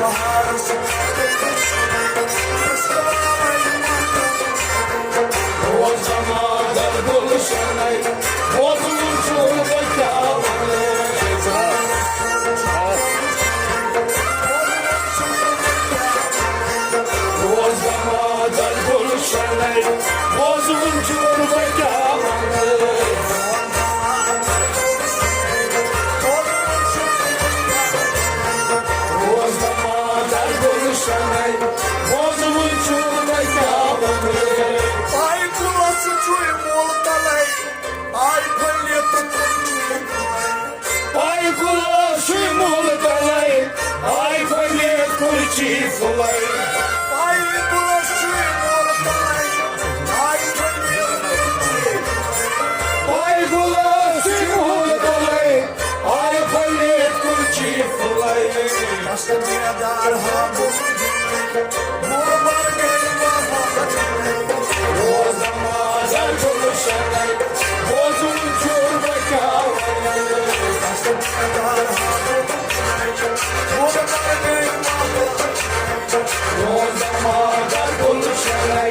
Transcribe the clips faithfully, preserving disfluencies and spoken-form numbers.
بہارس روزٕ مادر گُلشنَے، بوزُن چھُم بہٕ کیٛاہ وَنہٕ۔ روزٕ مادر گُلشنَے، بوزُن چھُم بہٕ کیٛاہ وَنہٕ۔ روزٕ مادر گُلشنَے، بوزُن چھُم بہٕ کیٛاہ وَنہٕ۔ آے کُلَس چھُے مول تَلَے، آے پھٔلِتھ کُلچی پھُلَے۔ آے کُلَس چھُے مول تَلَے، آے پھٔلِتھ کُلچی پھُلَے۔ آے کُلَس چھُے مول تَلَے، آے پھٔلِتھ کُلچی پھُلَے۔ آے کُلَس چھُے مول تَلَے، آے پھٔلِتھ کُلچی پھُلَے۔ دست بیدار ہا گُلہٕ بار گٔے بہار۔ روزٕ مادر گُلشنَے، بوزُن چھُم بہٕ کیٛاہ وَنہٕ۔ دست بیدار ہا گُلہٕ بار گٔے بہار۔ روزٕ مادر گُلشنَے،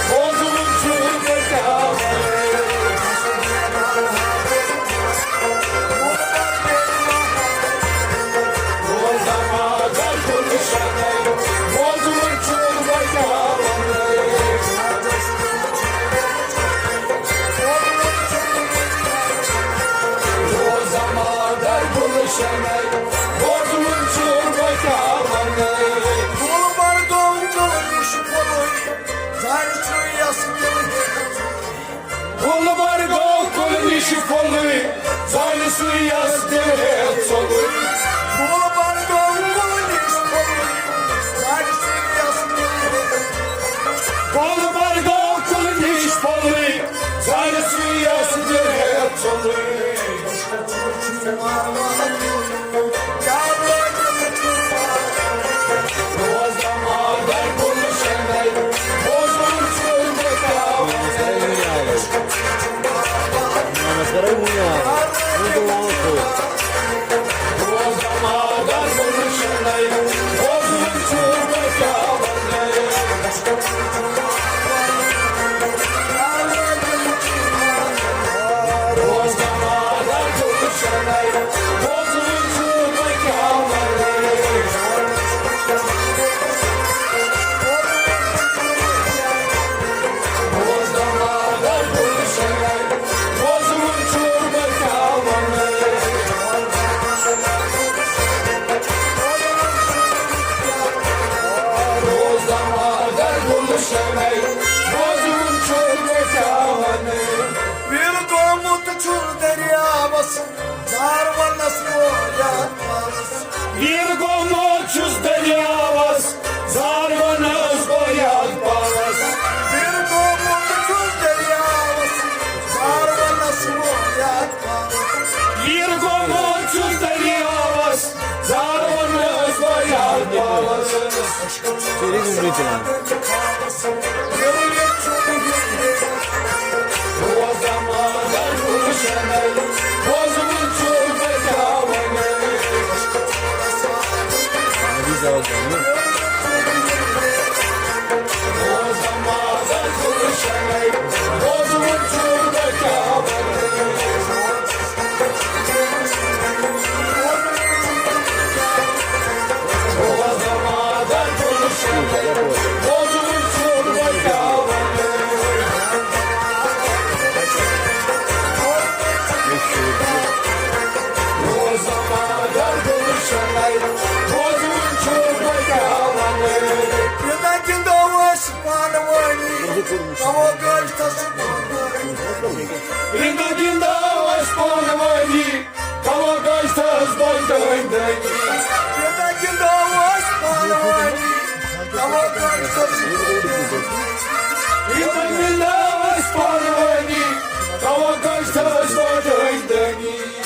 بوزُن چھُم بہٕ کیٛاہ وَنہٕ۔ روزٕ مادر گُلشنَے، بوزُن چھُم بہٕ کیٛاہ وَنہٕ۔ روزٕ مادر گُلشنَے، بوزُن چھُم بہٕ کیٛاہ وَنہٕ۔ گُلمرگو کُلہٕ نِش پھوٚلُے، زانہِ سُے یَس دِل ہیٚتھ۔ گُلمرگو کُلہٕ نِش پھوٚلُے، زانہِ سُے یَس دِل ہیٚتھ ژوٚلُے۔ گُلمرگو کُلہٕ نِش پھوٚلُے، زانہِ سُے یَس دِل ہیٚتھ۔ گُلمرگو کُلہٕ نِش پھوٚلُے، زانہِ سُے یَس دِل ہیٚتھ ژوٚلُے۔ ویٖر گوٚمُت چھُس دٔریاوَس، زار وَنَس ووت یَتھ پَلَس۔ ویٖر گوٚمُت چھُس دٔریاوَس، زار وَنَس ووت یَتھ پَلَس۔ ویٖر گوٚمُت چھُس دٔریاوَس، زار وَنَس ووت یَتھ پَلَس۔ ویٖر گوٚمُت چھُس دٔریاوَس، زار وَنَس ووت یَتھ پَلَس۔ یوٗتاہ گِنٛدو أسۍ پانہٕ ؤنی، تھاوو گٔلۍ تَس۔ یوٗتاہ گِنٛدو أسۍ پانہٕ ؤنی، تھاوو گٔلۍ تَس دۄن دٲنۍ دٲنۍ۔ یوٗتاہ گِنٛدو أسۍ پانہٕ ؤنی، تھاوو گٔلۍ تَس۔ یوٗتاہ گِنٛدو أسۍ پانہٕ ؤنی، تھاوو گٔلۍ تَس دۄن دٲنۍ دٲنۍ۔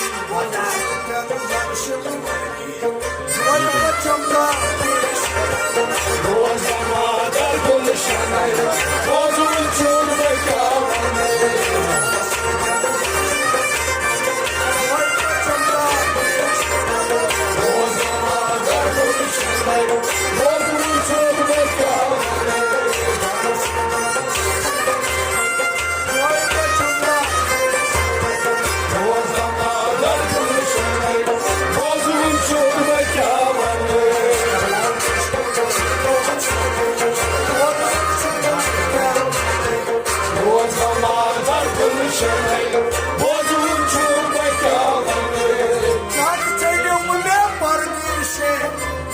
بوزُن چھُ بہٕ کیٛاہ وَنہٕ۔ نَتہٕ ژٔلِم مےٚ پردیشے،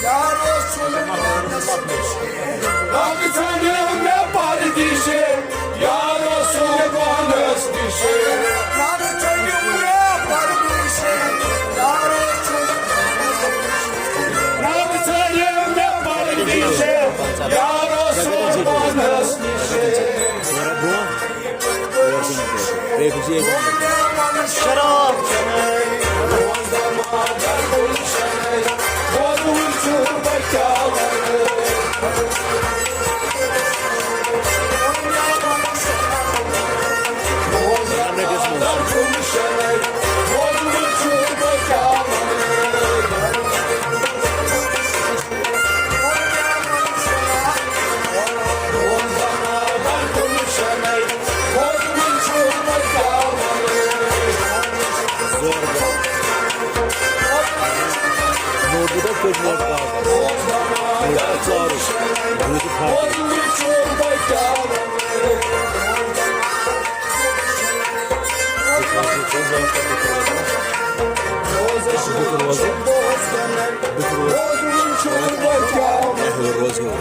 یارو سُنٛد پانَس نِشے۔ نَتہٕ ژٔلِم مےٚ پردیشے، یارو سُنٛد پانَس نِشے۔ نَتہٕ ژٔلِم مےٚ پردیشے، یارو سُنٛد پانَس نِشے۔ نَتہٕ ژٔلِم مےٚ پردیشے، یارو سُنٛد پانَس نِشے۔ شراب۔ نوٹ بُک حظ کٔژ ووٹ کاغذ؟ نوٹ بُک ژارُن۔ بوٗزِو فاطمہ۔ بہٕ تہِ روزٕ۔ بہٕ تہِ روزٕ۔ اے، ہیوٚر روزٕ ہیوٚر۔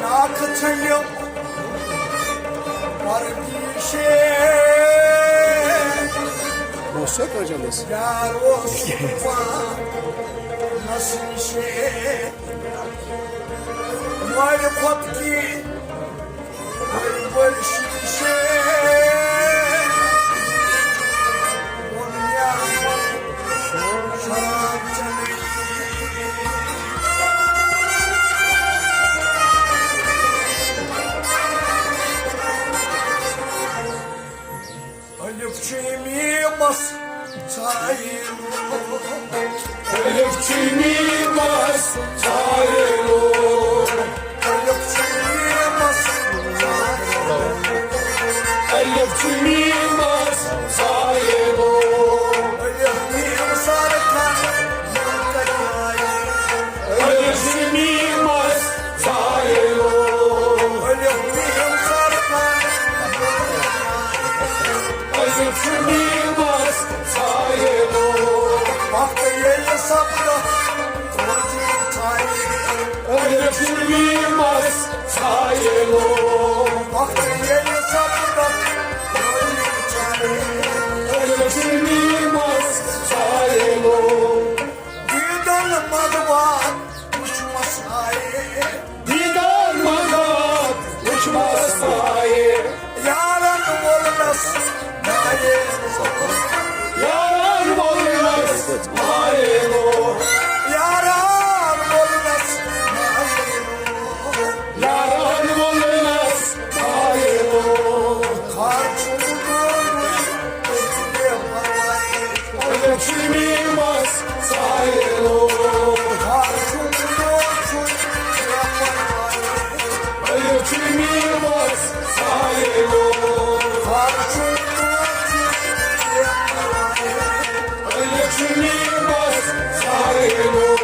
ناکھ ژھنیو پردیشے۔ اوس سا کٲنٛسہِ اَندَس؟ یار اوس پانَس نِشے۔ مالہِ کھۄتہٕ کی بٔڑۍ بٔڑۍ شیٖشے۔ ووٚن مےٚ شراب چنہٕ۔ الف چھ میمس ژایلو۔ الف چھ میمس ژایلو۔ الف چھ میمس ژایلو۔ الف چھ میمس ژایلو۔ الف میم سر کر یل کر آیے۔ الف چھ میمس ژایلو۔ الف میم سر کر۔ الف چھ میمس ژایلو۔ وقت ییٚلہِ سپدٕ وجود ژایہِ۔ الف چھ میمس ژایلو۔ وقت ییٚلہِ سپدٕ وجود ژایہِ۔ الف چھ میمس ژایلو۔ دیدن مدوات وچھمس آیے۔ دیدن مدوات وچھمس آیے۔ یارن وولنس مایے۔ یارن وولنس مایے۔ یارن وولنس مایے۔ یارن وولنس مایے۔ خار چھُم گوٚمُت بے پرواے۔ الف چھ میمس ژایلو۔ الف چھ میمس ژایلو۔ الف چھ میمس ژایلو۔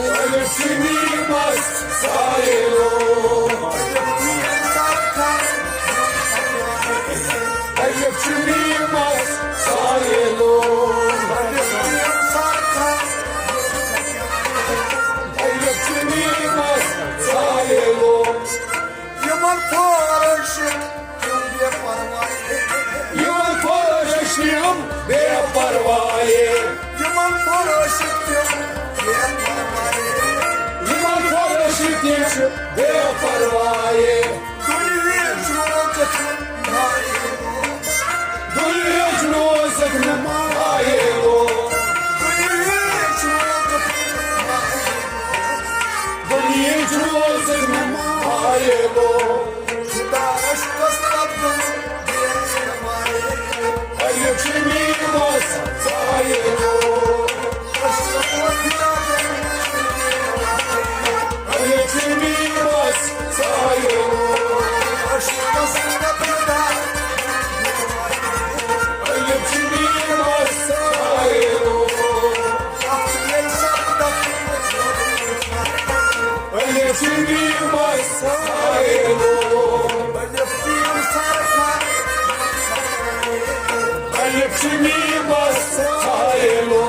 الف چھ میمس ژایلو۔ الف چھ میمس ژایلو۔ الف چھ میمس ژایلو۔ یِمن پھٲرۍ شِکھ تِم بے پرواے۔ یِمن پھٲرۍ شِکھ تِم بے پرواے۔ یِمن پھٲرۍ شِکھ تِم بے پرواے۔ یِمن پھٲرۍ شِکھ تِم بے پرواے۔ دُنہِچ روزکھ نہٕ مایلو۔ دُنہِچ روزکھ نہٕ مایلو۔ دُنہِچ روزکھ نہٕ مایلو۔ دُنہِچ روزکھ نہٕ مایلو۔ خدا عشقس لفظن بے پرواے۔ الف چھ میمس ژایلو۔ عشقس لفظن چمیمس سایلو۔ الف چمیمس سایلو۔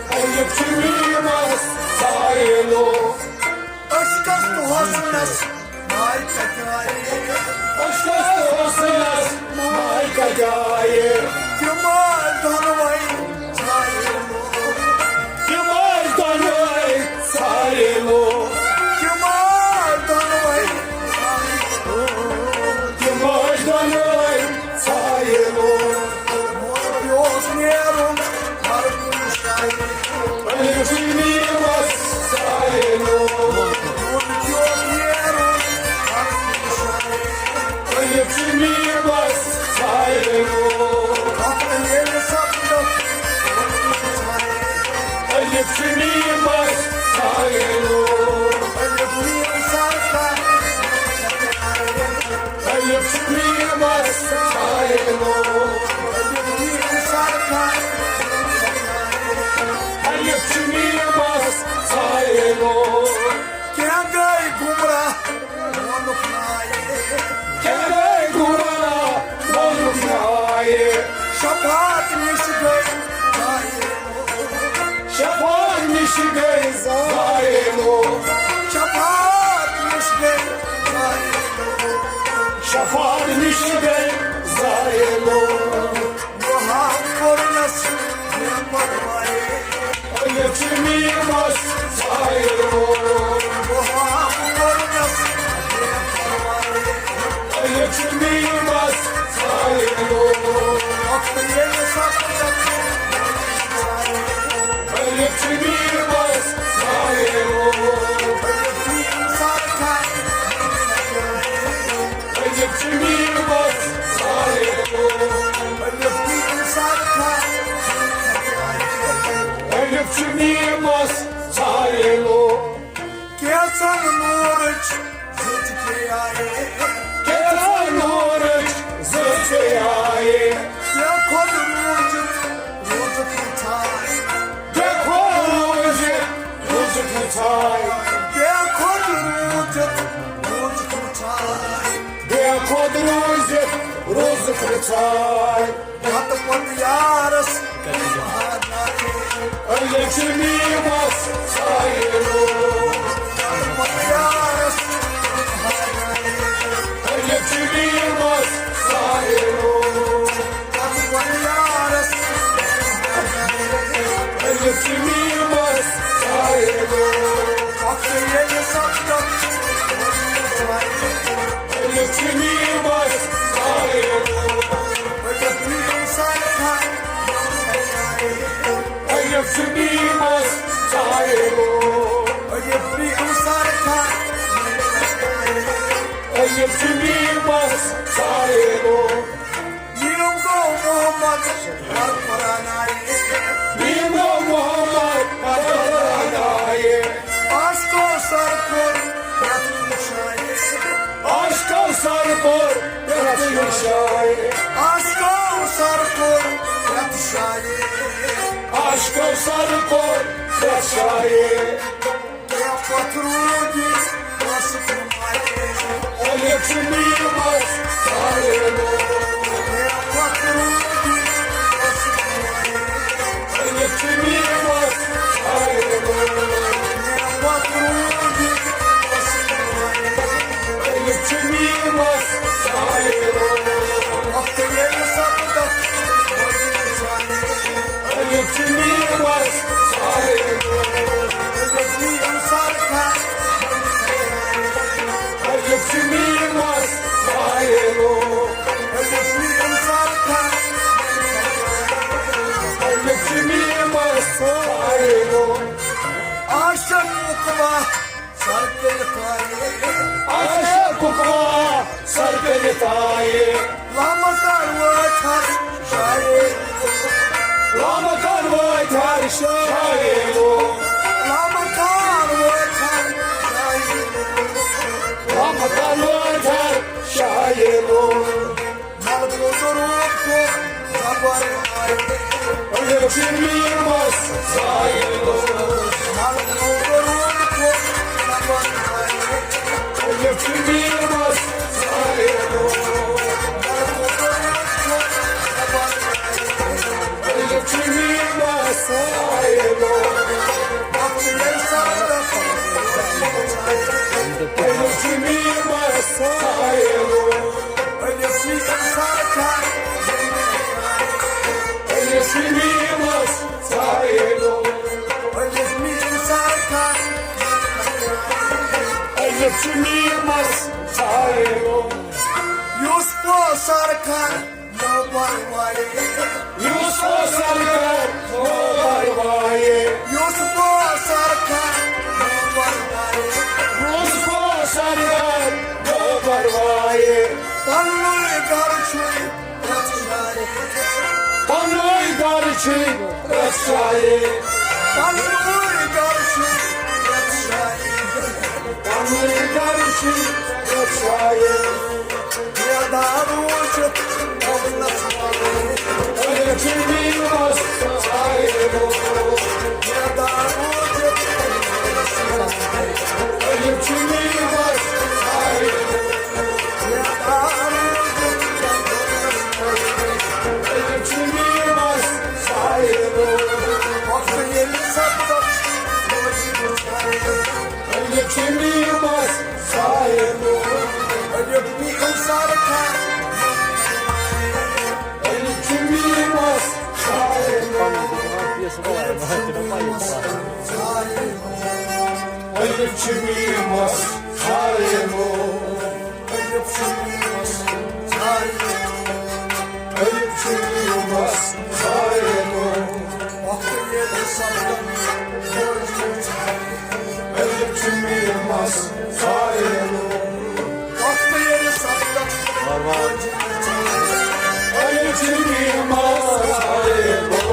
الف چمیمس سایلو۔ عشقس تہٕ حسنس ماے کتہِ آیہِ؟ عشقس تہٕ حسنس ماے کتہِ آیہِ؟ تِم ٲسۍ دۄنوَے سایلو۔ تِم ٲسۍ دۄنوَے سایلو۔ تِم ٲسۍ دۄنوَے سایلو۔ تِم ٲسۍ دۄنوَے سایلو۔ مےٚ اوس نیرُن ہر کُنہِ جایہِ۔ الف چمیمس سایلو۔ مےٚ اوس نیرُن ہر کُنہِ جایہِ۔ الف چمیمس سایلو۔ اکھ ییٚلہِ سپدُکھ الف چمیمس سایلو۔ الف میم سرکار۔ الف چمیمس سایلو۔ الف میم سرکار۔ الف چمیمس سایلو۔ کینٛہہ گٔے گمراہ ووٚنُکھ نایہِ۔ کینٛہہ گٔے گمراہ ووٚنُکھ نایہِ۔ شفاعت نِش گٔے ضایع۔ شفاعت نِش گٔے ضایع۔ شفاعت نِش گٔے ضایع۔ شفاعت نِش گٔے ضایع۔ وہاب کوٚرنس بے پرواہ۔ الف چمیمس سایلو۔ وہاب کوٚرنس بے پرواہ۔ الف چمیمس سایلو۔ وقت ییٚلہِ سپدُکھ الف چمیمس سایلو۔ الف میم سرکار۔ الف چمیمس سایلو۔ الف میم سرکار۔ الف چمیمس سایلو۔ کینٛژن نوٗرٕچ زٕژ پیٚیہِ آیہِ۔ کینٛژن نوٗرٕچ زٕژ پیٚیہِ آیہِ۔ بے خۄد روٗزِتھ روٗزُکھ نہٕ ژھاے۔ بے خۄد روٗزِتھ روٗزُکھ نہٕ ژھاے۔ بے خۄد روٗزِتھ روٗزُکھ نہٕ ژھاے۔ بے خۄد روٗزِتھ روٗزُکھ نہٕ ژھاے۔ پتہٕ پتہٕ یارس۔ الف چمیمس سایلو۔ پتہٕ پتہٕ یارس۔ الف چمیمس سایلو۔ پتہٕ پتہٕ یارس۔ الف چمیمس سایلو۔ وقت ییٚلہِ سپدُکھ الف چمیمس سایلو۔ الف میم سرکار۔ الف چمیمس سایلو۔ الف میم سرکار۔ الف چمیمس سایلو۔ یِم گوٚو محمد ہر قرآن آیہِ۔ یِم گوٚو محمد ہر قرآن آیہِ۔ عشقو سر کوٚر پرٛٮ۪تھ کُنہِ جایہِ۔ عشقو سر کوٚر پرٛٮ۪تھ کُنہِ جایہِ۔ عشقو سر کوٚر پرٛٮ۪تھ جایہِ۔ عشقو سر کوٚر پرٛٮ۪تھ جایہِ۔ بے خۄد روٗدِتھ اوسُکھ نہٕ مایہِ۔ الف چمیمس سایلو۔ بے خۄد روٗدِتھ اوسُکھ نہٕ مایہِ۔ الف چمیمس سایلو۔ بے خۄد روٗدِتھ اوسُکھ نہٕ مایہِ۔ الف چمیمس سایلو۔ وقت ییٚلہِ سپدُکھ الف چمیمس سایلو۔ الف میم سرکار۔ الف چمیمس سایلو۔ الف میم سرکار۔ الف چمیمس سایلو۔ عاشق عقبہ سر کٔرِتھ آیے۔ عاشق عقبہ سر کٔرِتھ آیے۔ لامکان وٲتۍ ہر شایے۔ لامکان وٲتۍ ہر شایے۔ لامکان وٲتۍ ہر شایے۔ لامکان وٲتۍ ہر شایے۔ ملکُ درود کوٚر زبر آیے۔ ألف چھُ میٖمَس ژایلو۔ یُس پوسر کھن نوبر وایے۔ یُس پوسر کھن نوبر وایے۔ یُس پوسر کھن نوبر وایے۔ یُس پوسر کھن نوبر وایے۔ پنُن گرٕ چھُے پرٛٮ۪تھ جایہِ۔ پنُن گرٕ چھُے پرٛٮ۪تھ جایہِ۔ پنُن گرٕ چھُے پرٛٮ۪تھ جایہِ۔ پنُن گرٕ چھُے پرٛٮ۪تھ جایہِ۔ بیدار روٗزِتھ دولت والے۔ ألف چھُ میٖمَس ژایلو۔ بیدار روٗزِتھ دولت والے۔ ألف چھُ میٖمَس ژایلو۔ ألف چھُ میٖمَس ژایلو۔